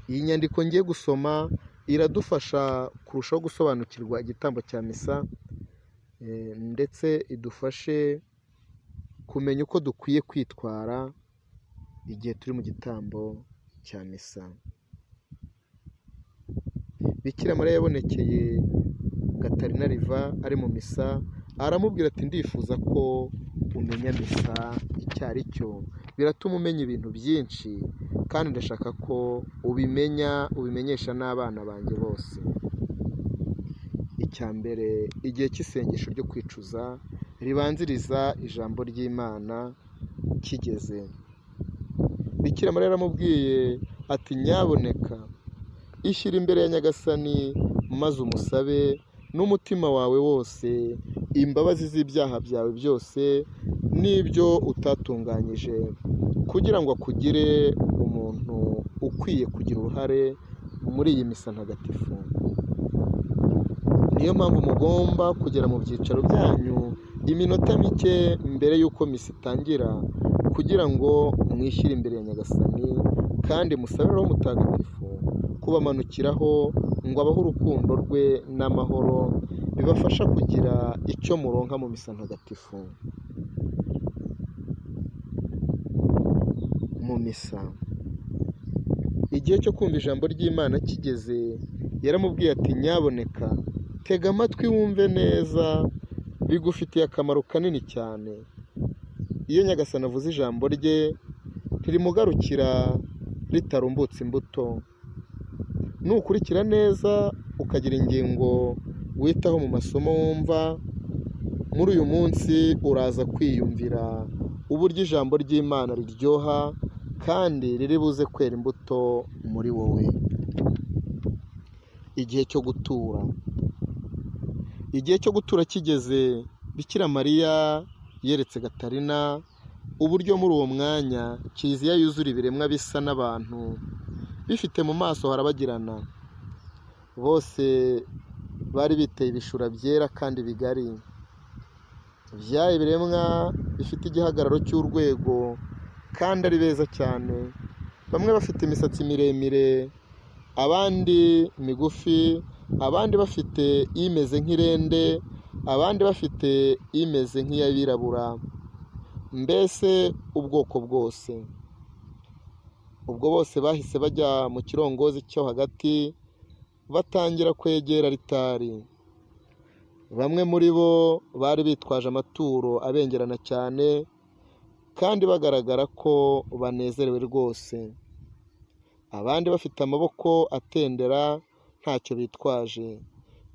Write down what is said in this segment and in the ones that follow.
Iyi nyandiko ngiye gusoma iradufasha kurushaho gusobanukirwa igitambo cya misa, ndetse idufashe kumenya uko dukwiye kwitwara igihe turi mu gitambo cya misa. Bikira Mariya yabonekeye Gatarina Riva ari mu misa, aramubwira ati ndifuza ko umenya misa icyo ari cyo, biratuma umenya ibintu byinshi kandi ndashaka ko ubimenya, ubimenyesha n'abana banjye bose. Icya mbere, igihe cy'isengesho ryo kwicuza ribanziriza ijambo ry'Imana kigeze. Bikira Mariya yaramubwiye ati nyaboneka ishyira imbere ya Nyagasani maze umusabe n'umutima wawe wose imbabazi z'ibyaha byawe byose n'ibyo utatunganyije, kugira ngo akugire umuntu ukwiye kugira uruhare muri iyi misa ntagatifu. Niyo mpamvu mugomba kugera mu byicaro byanyu iminota mike mbere y'uko misa itangira, kugira ngo mwishyire imbere ya Nyagasani kandi musabe Roho Mutagatifu kubamanukiraho ngo abahe urukundo rwe n'amahoro bibafasha kugira icyo muronka mu misa ntagatifu. Mu misa, igihe cyo kumva ijambo ry'Imana kigeze, yaramubwiye ati nyaboneka tega amatwi wumve neza, bigufitiye akamaro kanini cyane. Iyo Nyagasani avuze ijambo rye ntirimugarukira ritarumbutse imbuto. Nukurikira neza ukagira ingingo witaho mu masomo wumva, muri uyu munsi uraza kwiyumvira uburyo ijambo ry'Imana riryoha kandi riri buze kwera imbuto muri wowe. Igihe cyo gutura. Igihe cyo gutura kigeze, Bikira Mariya yeretse Gatarina uburyo muri uwo mwanya kiliziya yuzura ibiremwa bisa n'abantu, bifite mu maso harabagirana. Bose bari biteye ibishura byera kandi bigari. Byari ibiremwa bifite igihagararo cy'urwego kandi ari beza cyane, bamwe bafite imisatsi miremire, abandi migufi, abandi bafite imeze nk'irende, abandi bafite imeze nk'iy'abirabura, mbese ubwoko bwose. Ubwo bose bahise bajya mu kirongozi cyo hagati, batangira kwegera alitari. Bamwe muri bo bari bitwaje amaturo abengerana cyane kandi bagaragara ko banezerewe rwose. Abandi bafite amaboko atendera ntacyo bitwaje.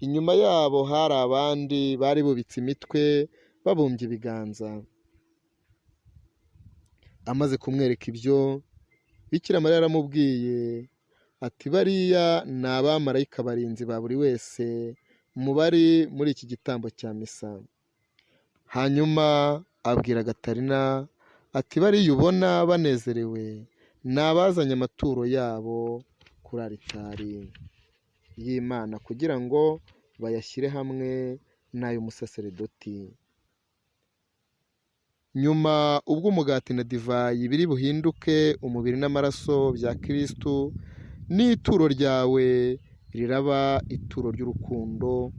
Inyuma yabo hari abandi bari bubitse imitwe babumbye ibiganza. Amaze kumwereka ibyo, Bikira Mariya yaramubwiye ati bariya ni abamarayika barinzi ba buri wese mu bari muri iki gitambo cya misa. Hanyuma abwira Gatarina ati bariya ubona banezerewe ni abazanye amaturo yabo kuri alitari y'Imana kugira ngo bayashyire hamwe n'ay'umusaseredoti. Nyuma ubwo umugati na divayi biri buhinduke umubiri n'amaraso bya Kristu, n'ituro ryawe riraba ituro ry'urukundo,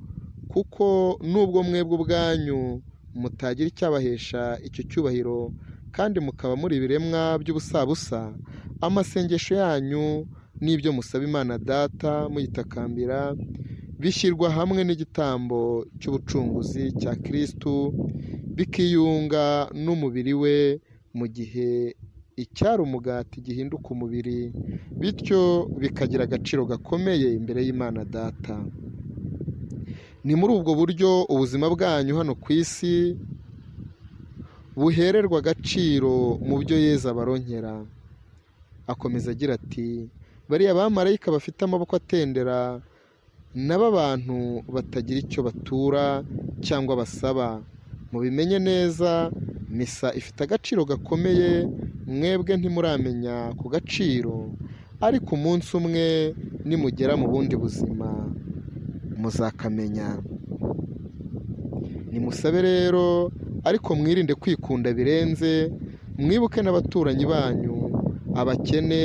kuko nubwo mwebwe ubwanyu mutagira icyabahesha icyo cyubahiro kandi mukaba muri ibiremwa by'ubusabusa, amasengesho yanyu n'ibyo musaba Imana Data muyitakambira bishyirwa hamwe n'igitambo cy'ubucunguzi cya Kristu, bikiyunga n'umubiri we mu gihe icyari umugati gihinduka umubiri, bityo bikagira agaciro gakomeye imbere y'Imana Data. Ni muri ubwo buryo ubuzima bwanyu hano ku isi buhererwa agaciro mu byo Yezu abaronkera. Akomeza agira ati bariya bamarayika bafite amaboko atendera nabo abantu batagira icyo batura cyangwa basaba. Mubimenye neza, misa ifite agaciro gakomeye, mwebwe ntimuramenya ku gaciro, ariko umunsi umwe nimugera mu bundi buzima muzakamenya. Nimusabe rero ariko mwirinde kwikunda birenze, mwibuke n'abaturanyi banyu abakene,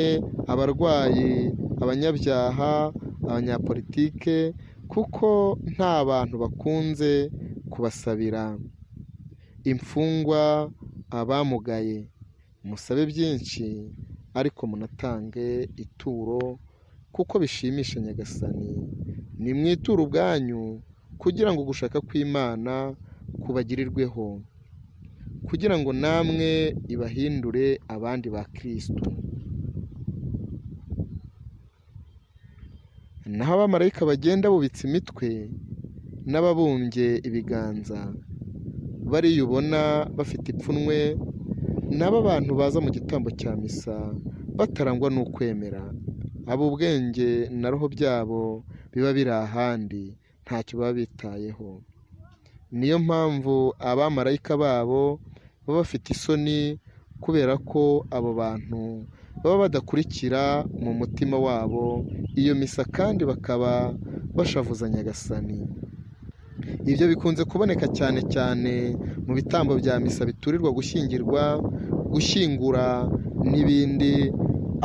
abarwayi, abanyabyaha, abanyapolitike, kuko nta bantu bakunze kubasabira, imfungwa, abamugaye. Musabe byinshi ariko munatange ituro kuko bishimisha Nyagasani. Nimwiture ubwanyu kugira ngo gushaka kw'Imana kubagirirweho, kugira ngo namwe ibahindure abandi ba Kristo. Naho abamarayika bagenda bubitse imitwe n'ababumbye ibiganza, bariya ubona bafite ipfunwe, n'abo abantu baza mu gitambo cya misa batarangwa n'ukwemera, abo ubwenge na roho byabo biba biri ahandi, ntacyo baba bitayeho. Niyo mpamvu abamarayika babo baba bafite isoni, kubera ko abo bantu baba badakurikira mu mutima wabo iyo misa kandi bakaba bashavuza Nyagasani. Ibyo bikunze kuboneka cyane cyane mu bitambo bya misa biturirwa gushyingirwa, gushyingura n'ibindi,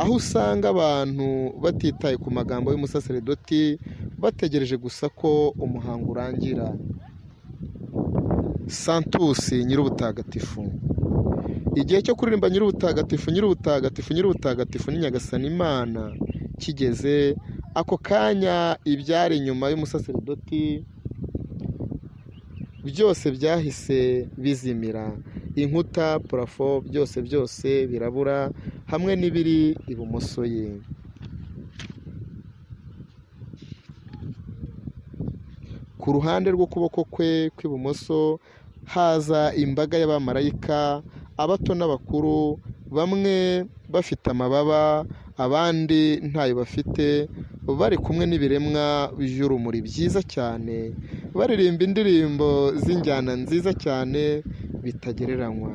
aho usanga abantu batitaye ku magambo y'umusaseredoti, bategereje gusa ko umuhango urangira. Santusi Nyir'ubutagatifu. Igihe cyo kuririmba Nyir'ubutagatifu, Nyir'ubutagatifu, Nyir'ubutagatifu ni Nyagasani Imana kigeze, ako kanya ibyari inyuma y'umusaseredoti byose byahise bizimira, inkuta, purafo, byose byose birabura, hamwe n'ibiri ibumoso ye. Ku ruhande rw'ukuboko kwe kw'ibumoso haza imbaga y'abamarayika, abato n'abakuru, bamwe bafite amababa, abandi ntayo bafite, bari kumwe n'ibiremwa by'urumuri byiza cyane, baririmba indirimbo z'injyana nziza cyane bitagereranywa.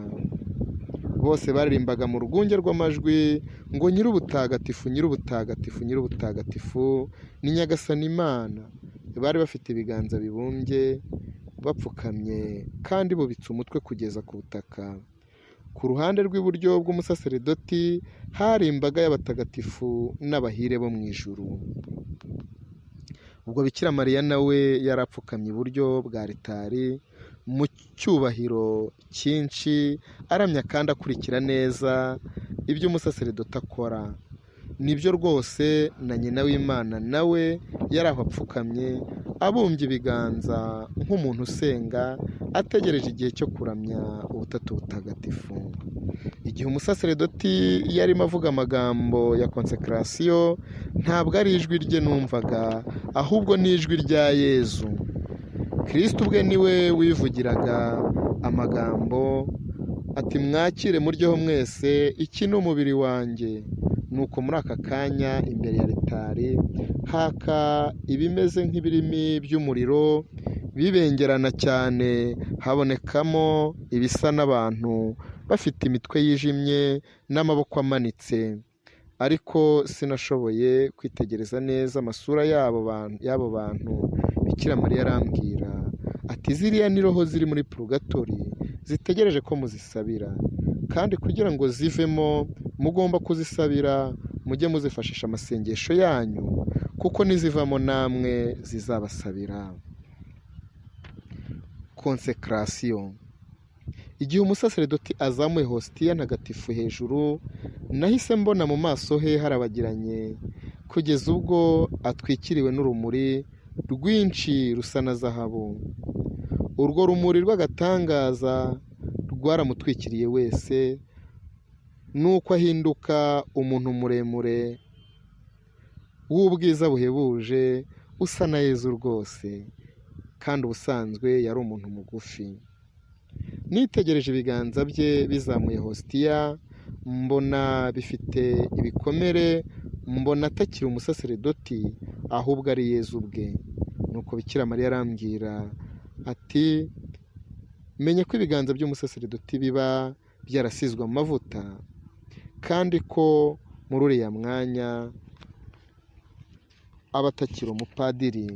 Bose baririmbaga mu rwunge rw'amajwi ngo Nyir'ubutagatifu, Nyir'ubutagatifu, Nyir'ubutagatifu ni Nyagasani Imana. Bari bafite ibiganza bibumbye, bapfukamye kandi bubitse umutwe kugeza ku butaka. Ku ruhande rw'iburyo bw'umusaseredoti hari imbaga y'abatagatifu n'abahire bo mu ijuru. Ubwo Bikira Mariya nawe yarapfukamye iburyo bwa alitari mu cyubahiro cyinshi, aramya kandi akurikira neza ibyo umusaseredoti akora. Nibyo rwose, na nyina w'Imana nawe yari aho apfukamye, abumbye ibiganza nk'umuntu usenga, ategereje igihe cyo kuramya Ubutatu Butagatifu. Igihe umusaseredoti yarimo avuga amagambo ya konsekarasiyo, ntabwo ari ijwi rye numvaga, ahubwo ni ijwi rya Yezu. Kristo ubwe niwe wivugiraga amagambo ati: mwakire muryeho mwese, iki ni umubiri wanjye. Nuko muri aka kanya imbere ya alitari haka ibimeze nk'ibirimi by'umuriro bibengerana cyane, habonekamo ibisa n'abantu bafite imitwe yijimye n'amaboko amanitse, ariko sinashoboye kwitegereza neza amasura y'abo bantu. Bikira Mariya arambwira ati: ziriya ni roho ziri muri purugatori zitegereje ko muzisabira, kandi kugira ngo zivemo mugomba kuzisabira, mujye muzifashisha amasengesho yanyu, kuko nizivamo namwe zizabasabira. Konsekarasiyo. Igihe umusaseredoti azamuye hositiya ntagatifu hejuru, nahise mbona mu maso he harabagiranye, kugeza ubwo atwikiriwe n'urumuri rwinshi rusa na zahabu. Urwo rumuri rw'agatangaza rwaramutwikiriye wese, nuko ahinduka umuntu muremure w'ubwiza buhebuje, usa na Yezu rwose, kandi ubusanzwe yari umuntu mugufi. Nitegereje ibiganza bye bizamuye hositiya, mbona bifite ibikomere, mbona atakiri umusaseredoti ahubwo ari Yezu ubwe. Nuko Bikira Mariya arambwira ati: menya ko ibiganza by'umusaseredoti biba byarasizwe amavuta, kandi ko muri uriya mwanya aba atakiri umupadiri,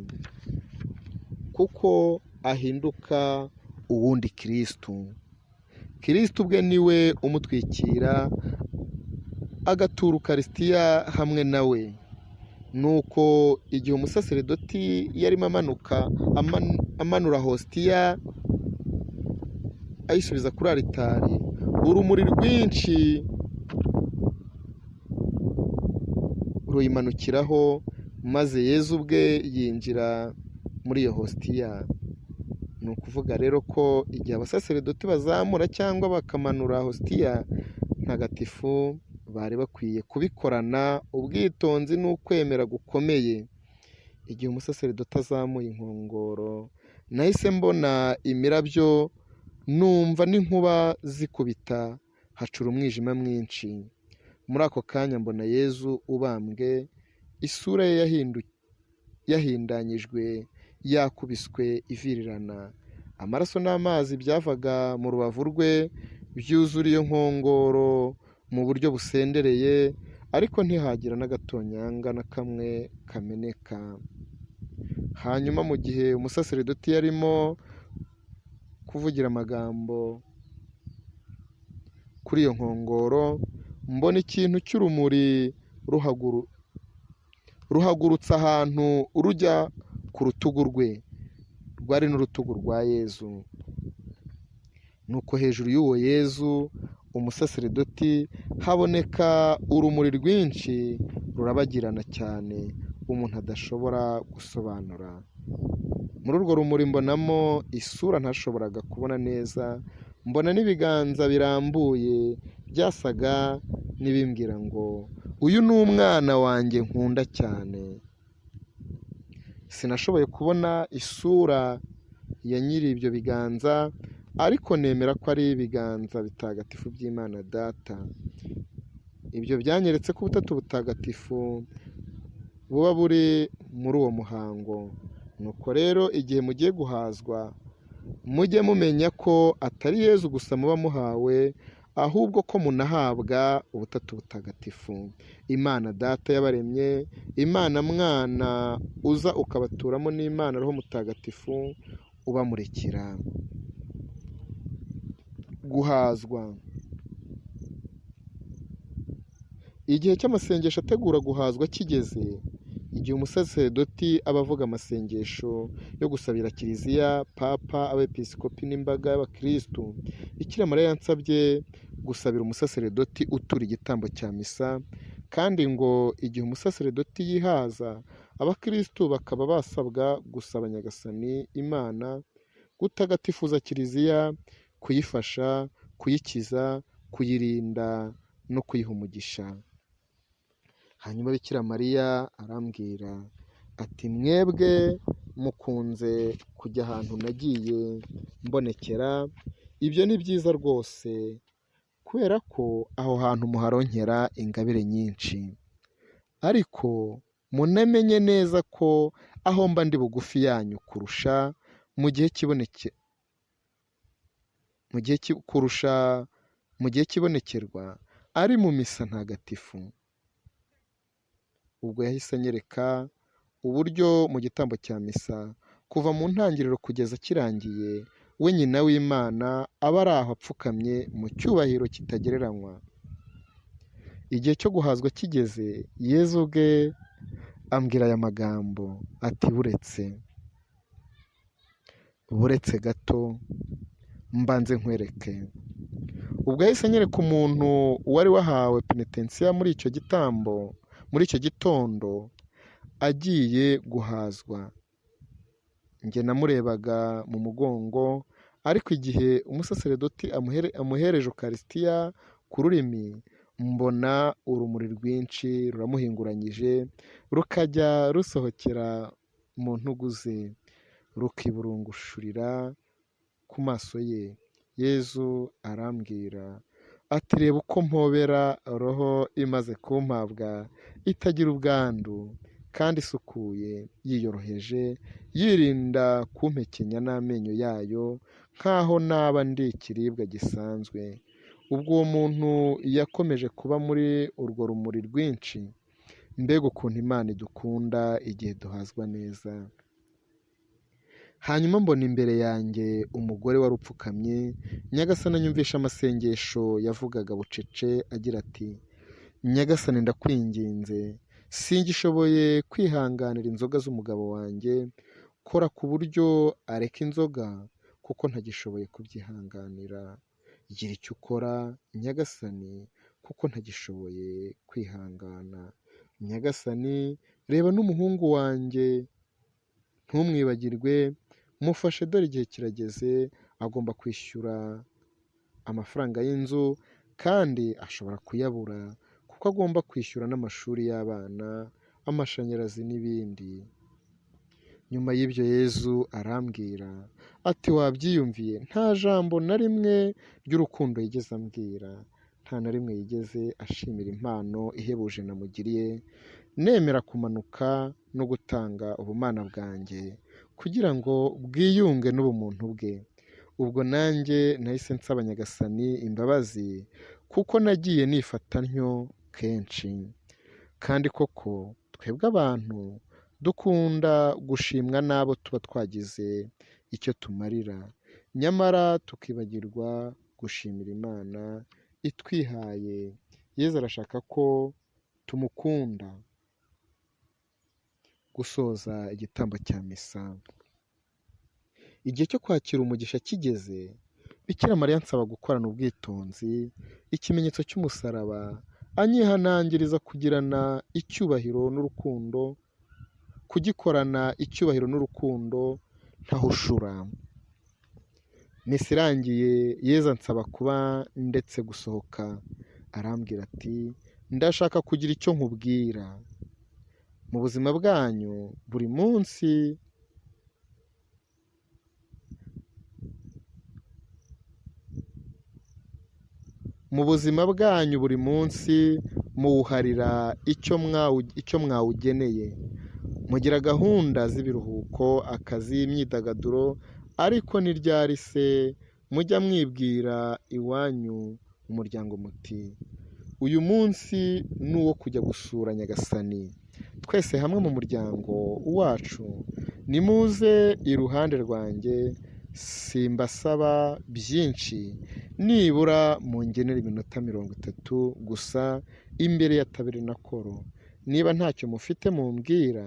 kuko ahinduka uwundi Kristo. Kristo ubwe niwe umutwikira, agatura ukarisitiya hamwe nawe. Nuko igihe umusaseredoti yarimo amanuka amanura hositiya ayisubiza kuri aritari, urumuri rwinshi ruyimanukiraho, maze Yezu ubwe yinjira muri iyo hositiya. Ni ukuvuga rero ko igihe abasaseredoti bazamura cyangwa bakamanura hositiya ntagatifu, bari bakwiye kubikorana ubwitonzi n'ukwemera gukomeye. Igihe umusaseredoti azamuye inkongoro, nahise mbona imirabyo, numva n'inkuba zikubita, hacura umwijima mwinshi. Muri ako kanya mbona Yezu ubambwe, isura ye yahindanyijwe, yakubiswe ivirirana. Amaraso n'amazi byavaga mu rubavu rwe byuzura iyo nkongoro mu buryo busendereye, ariko ntihagira n'agatonyanga na kamwe kameneka. Hanyuma mu gihe umusaseredoti yarimo kuvugira amagambo kuri iyo nkongoro, mbona ikintu cy'urumuri ruhagurutse ahantu rujya ku rutugu rwe, rwari n'urutugu rwa Yezu. Nuko hejuru y'uwo Yezu umusaseredoti haboneka urumuri rwinshi rurabagirana cyane, umuntu adashobora gusobanura. Muri urwo rumuri mbonamo isura ntashoboraga kubona neza, mbona n'ibiganza birambuye byasaga n'ibimbwira ngo uyu ni umwana wanjye nkunda cyane. Sinashoboye kubona isura ya nyiri ibyo biganza, ariko nemera ko ari ibiganza bitagatifu by'Imana Data. Ibyo byanyeretse ko Ubutatu Butagatifu buba buri muri uwo muhango. Nuko rero igihe mugiye guhazwa, mujye mumenya ko atari Yezu gusa muba muhawe, ahubwo ko munahabwa Ubutatu Butagatifu. Imana Data yabaremye, Imana Mwana uza ukabaturamo, n'Imana Roho Mutagatifu ubamurikira. Guhazwa. Igihe cy'amasengesho ategura guhazwa kigeze, igihe umusaseredoti aba avuga amasengesho yo gusabira Kiliziya, Papa, abepiskopi n'imbaga y'abakristu, Bikira Mariya yansabye gusabira umusaseredoti utura igitambo cya misa, kandi ngo igihe umusaseredoti yihaza, abakristu bakaba basabwa gusaba Nyagasani Imana gutagatifuza Kiliziya, kuyifasha, kuyikiza, kuyirinda no kuyiha umugisha. Hanyuma Bikira Mariya arambwira ati mwebwe mukunze kujya ahantu nagiye mbonekera, ibyo ni byiza rwose, kubera ko aho hantu muharonkera ingabire nyinshi. Ariko munamenye neza ko aho mba ndi bugufi yanyu kurusha mu gihe cy'ibonekerwa ari mu misa ntagatifu. Ubwo yahise anyereka uburyo mu gitambo cya misa kuva mu ntangiriro kugeza kirangiye, we nyina w'Imana aba ari aho apfukamye mu cyubahiro kitagereranywa. Igihe cyo guhazwa kigeze, Yezu ubwe ambwira aya magambo ati buretse gato mbanze nkwereke. Ubwo yahise anyereka umuntu wari wahawe penetensiya muri icyo gitambo, muri icyo gitondo agiye guhazwa. Njye namurebaga mu mugongo, ariko igihe umusaseredoti amuhereje ukarisitiya ku rurimi, mbona urumuri rwinshi ruramuhinguranyije, rukajya rusohokera mu ntugu ze, rukiburungushurira ku maso ye. Yezu arambwira ati reba uko mpobera roho imaze kumpabwa, itagira ubwandu kandi isukuye, yiyoroheje, yirinda kumpekenya n'amenyo yayo nk'aho naba ndi ikiribwa gisanzwe. Ubwo uwo muntu yakomeje kuba muri urwo rumuri rwinshi. Mbega ukuntu Imana idukunda igihe duhazwa neza! Hanyuma mbona imbere yanjye umugore wari upfukamye, Nyagasani anyumvisha amasengesho yavugaga bucece agira ati Nyagasani ndakwinginze, singishoboye kwihanganira inzoga z'umugabo wanjye, kora ku buryo areka inzoga kuko ntagishoboye kubyihanganira. Gira icyo ukora Nyagasani kuko ntagishoboye kwihangana. Nyagasani reba n'umuhungu wanjye ntumwibagirwe, mufashe dore igihe kirageze, agomba kwishyura amafaranga y'inzu kandi ashobora kuyabura kuko agomba kwishyura n'amashuri y'abana, amashanyarazi n'ibindi. Nyuma y'ibyo Yezu arambwira ati wabyiyumviye, nta jambo na rimwe ry'urukundo yigeze ambwira, nta na rimwe yigeze ashimira impano ihebuje namugiriye, nemera kumanuka no gutanga ubumana bwanjye kugira ngo bwiyunge n'ubumuntu bwe. Ubwo nanjye nahise nsaba Nyagasani imbabazi kuko nagiye nifata ntyo kenshi. Kandi koko twebwe abantu dukunda gushimwa n'abo tuba twagize icyo tumarira, nyamara tukibagirwa gushimira Imana itwihaye. Yezu arashaka ko tumukunda. Gusoza igitambo cya misa. Igihe cyo kwakira umugisha kigeze, Bikira Mariya ansaba gukorana ubwitonzi ikimenyetso cy'umusaraba, anyihanangiriza kugirana icyubahiro n'urukundo, kugikorana icyubahiro n'urukundo ntahushura. Misa irangiye, Yezu ansaba kuba ndetse gusohoka, arambwira ati ndashaka kugira icyo nkubwira. Mu buzima bwanyu buri munsi muwuharira icyo mwawugeneye. Mugira gahunda z'ibiruhuko, akazi, imyidagaduro, ariko ni ryari se mujya mwibwira iwanyu mu muryango muti uyu munsi ni uwo kujya gusura Nyagasani, twese hamwe mu muryango wacu, nimuze iruhande rwanjye, simbasaba byinshi, nibura mungenere iminota 30 gusa imbere ya tabernakulo. Niba ntacyo mufite mumbwira,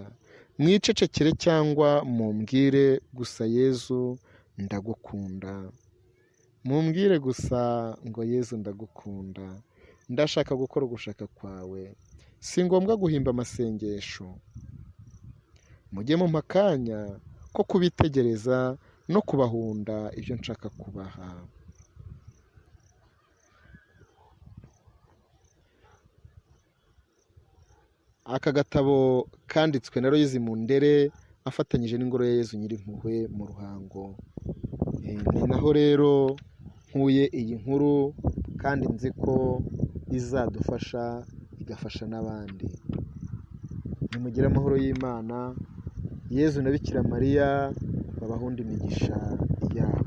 mwicecekere cyangwa mumbwire gusa Yezu ndagukunda. Mumbwire gusa ngo Yezu ndagukunda, ndashaka gukora ugushaka kwawe. Si ngombwa guhimba amasengesho, mujye mumpa akanya ko kubitegereza no kubahunda ibyo nshaka kubaha. Aka gatabo kanditswe na Loyizi Mundere afatanyije n'Ingoro ya Yezu Nyirimpuhwe mu Ruhango. Ni naho rero nkuye iyi nkuru kandi nzi ko izadufasha igafasha n'abandi. Nimugire amahoro y'Imana, Yezu na Bikira Mariya babahunde imigisha yabo.